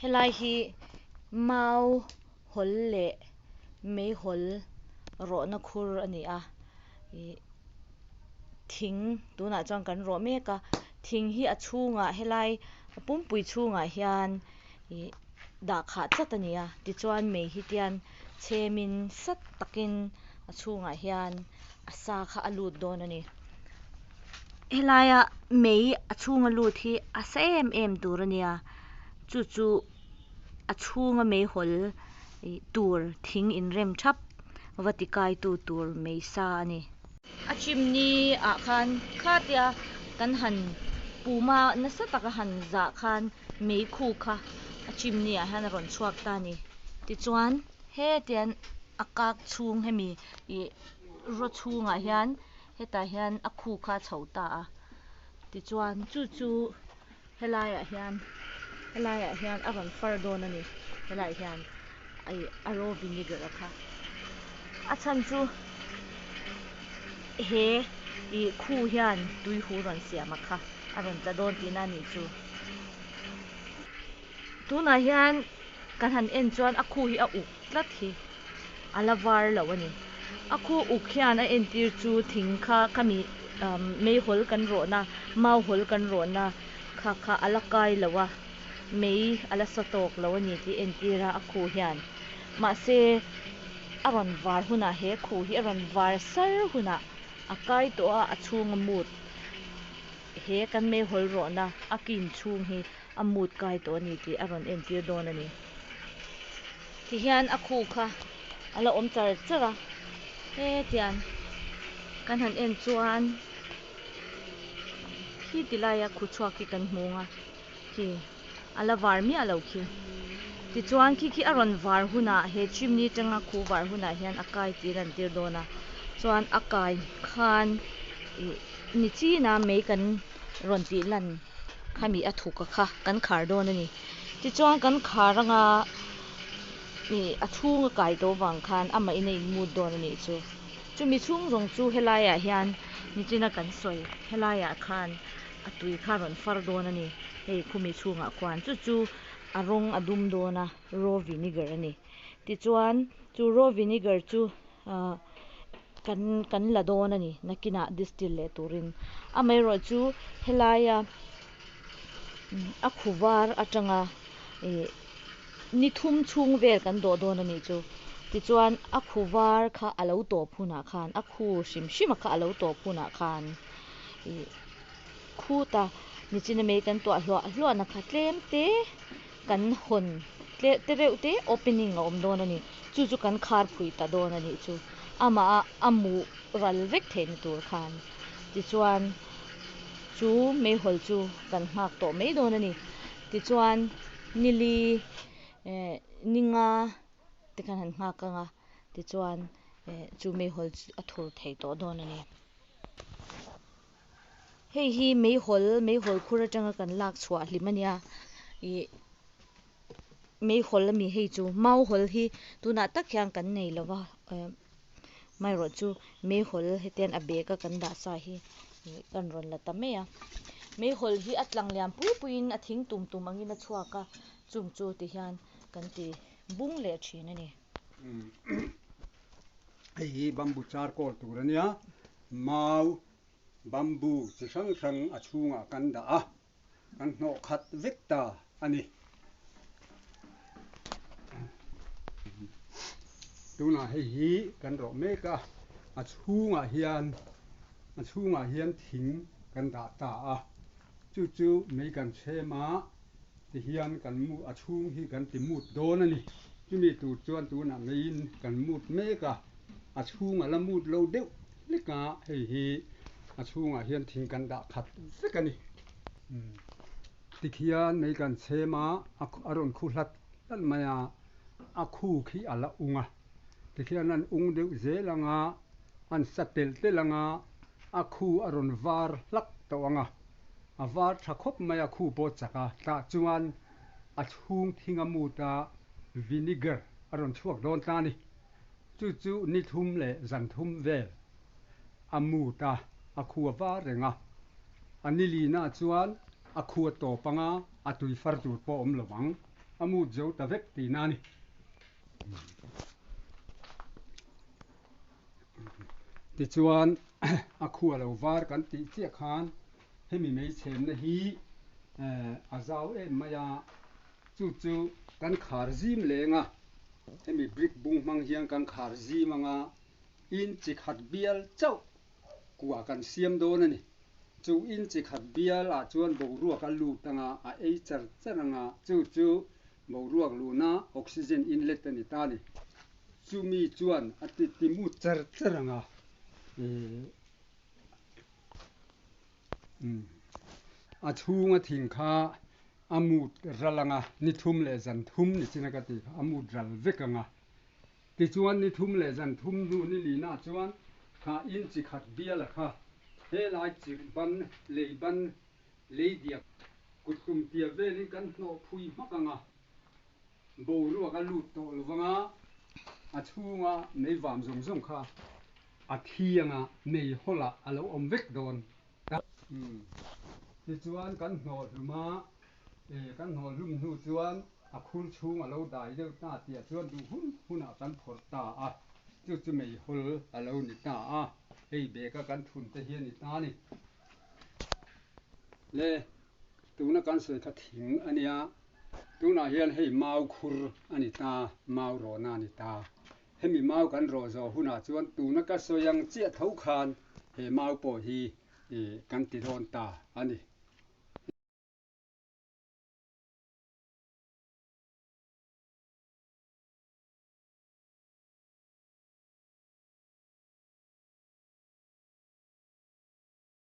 Helai hi mau hawl leh meihawl rawhna khur a ni a ih thing tunah chuan kan rawh mek a thing hi a chhungah helai a pumpui chhungah hian ih dah khah tlat a ni a tichuan mei hi tian chhem in sat takin a chhungah hian a sa kha a lut dawn a ni helaia mei a chhunga lut hi a sa em em tur a nia chu chu a chhunga meihawl ih tur thing inrem thap va ti kai tu tur mei sa a ni. A chimney ah khan khatia kan han puma nasa taka han zah khan meikhu kha a chimney ah hian a rawn chhuak ta a ni tichuan hetiang a kak chhung hemi ih raw chhungah hian hetah hian a khu kha a chho ta a tichuan chu chu helaiah hian helaiah hian a rawn far dawn a ni helaiah hian ih a raw vinegar a kha a chhan chu he ih khu hian tui hu rawn siam a kha a rawn tla dawn tihna a nih chu tunah hian kan han en chuan a khu hi a uk tlat hi a la var lo a ni a khu uk hian a entir chu thing kha khami umm meihawl kan rawhna mauhawl kan rawhna kha kha a la kai lo a mei a la sa tawk lo a ni tih a entir a a khu hian mahse a rawn var hunah he khu hi a rawn var sar hunah a kai tawh a a chhunga mut he kan meihawl rawhna a kin chhung hi a mut kai tawh a ni tih a rawn entir dawn a ni. Tihian a khu kha a la awm char char a hetiang kan han en chuan khi ti laia khu chhuak hi kan hmu ang a khi a la var miah lo khi tichuan khi khi a rawn var hunah he chimney atanga khu var hunah hian a kai tih a lan tir dawn a chuan a kai khan ih ni chin a mei kan rawn tih lan khami a thuk a kha kan khar dawn a ni. Tichuan kan khar anga ih a chhung a kai tawh vang khan amah in a in mut dawn a nih chu. Chumi chhung zawng chu helaiah hian nichina kan sawi helaiah khan a tui kha a rawn far dawn a ni hei khumi chhungah khuan chu chu a rawng a dum dawn a raw vinegar a ni. Tichuan chu raw vinegar chu ah kan kan la dawn a ni nakinah distill leh turin amaherawh chu helaia a khu var atanga ih ni thum chhung vel kan dawh dawn a nih chu tichuan a khu var kha a lo tawp hunah khan a khu hrim hrim a kha a lo tawp hunah khan ih khuta nichina mei kan tuah hluah hluah na kha tlem te kan hawn tle te reuh te opening a awm dawn a ni chu chu kan khar phui ta dawn a nih chu amah a a muh ral vek theihna tur khan tichuan chu meihawl chu kan nghak tawh mai dawn a ni tichuan nili eh ni nga te khan han nghak ang a tichuan eh chu meihawl chu a thur thei tawh dawn a ni. Hei hi meihawl meihawl khur atanga kan lak chhuah hlim a nia ih meihawl ami hei chu mauhawl hi tunah tak hian kan nei lo va eh amaherawh chu meihawl hetiang a bag a kan dah sa hi ih kan rawn la ta mai a meihawl hi a tlang lian pui puiin a thing tum tum angin a chhuak a chung chu ti hian kan ti bung leh thin a ni. Hei hi bamboo charcoal tur a nia mau Bamboo chi hrang hrang a chhungah kan dah a, kan hnawh khat vek ta a ni. Tunah hei hi kan rawh mek a, a chhungah hian a chhungah hian thing kan dah ta a, chu chu mei kan chhem a, tihian kan mu a chhung hi kan ti mut dawn a ni. Chumi tur chuan tunah meiin kan mut mek a, a chhung a la mut lo deuh. Hlek a, hei hi a chhungah hian thing kan dah khat vek a ni. Tikhian mei kan chhem a, a rawn khu hlat hlat mai a, a khu khi a la ung a. Tikhian an ung deuh zel ang a, an sa telh telh ang a, a khu a rawn var hlak tawh ang a. A var tha khawp mai a, khu pawh chak a, tah chuan a chhung thing a mut a, vinegar a rawn chhuak dawn ta a ni. Chu chu ni thum leh zan thum vel a mut a, a khua var reng a. A ni lina chuan a khua tawp anga a tui far tur pawh awm lo ang. a mut zo ta vek tihna a ni. Tichuan a khu a lo var kan tih chiah khan hemi mei chhemna hi a zau em mai a, chu chu kan khar zim leng a, hemi brick bung hmang hian kan khar zim anga in chi khat bial chauh kua kan siam dawn a ni. Chu in chi khat bial ah chuan boruak a lut anga a ei char char anga chu chu boruak luhna oxygen inlet a ni ta a ni. Chumi chuan a ti ti mut char char anga ih a chhunga thing kha a mut ral anga ni thum leh zan thum ni chin a ka tih kha a mut ral vek anga Tichuan ni thum leh zan thum hnu ni lina chuan kha in chi khat biala kha helai chirh ban, lei ban, lei diak kut tum tia velin kan hnawh phui hmak ang a, boruak a lut tawh lo vang a, a chhunga mei vam zawng zawng kha a thi ang a, mei hawlah a lo awm vek dawn. Tichuan kan hnawh hlum a, Kan hnawh hlum hnu chuan a khur chhung a lo dai deuh ta tih ah chuan duh hun hunah kan phawrh ta a, chu chu meihawl a lo ni ta a, hei bag a kan thun te hi a ni ta a ni. Le, tuna kan sawi kha thing a nia, tunah hian hei mau khur a ni ta, mau rawhna a ni ta. Hemi mau kan rawh zawh hunah chuan tuna ka sawi ang chiah tho khan he mau pawh hi kan ti dawn ta a ni.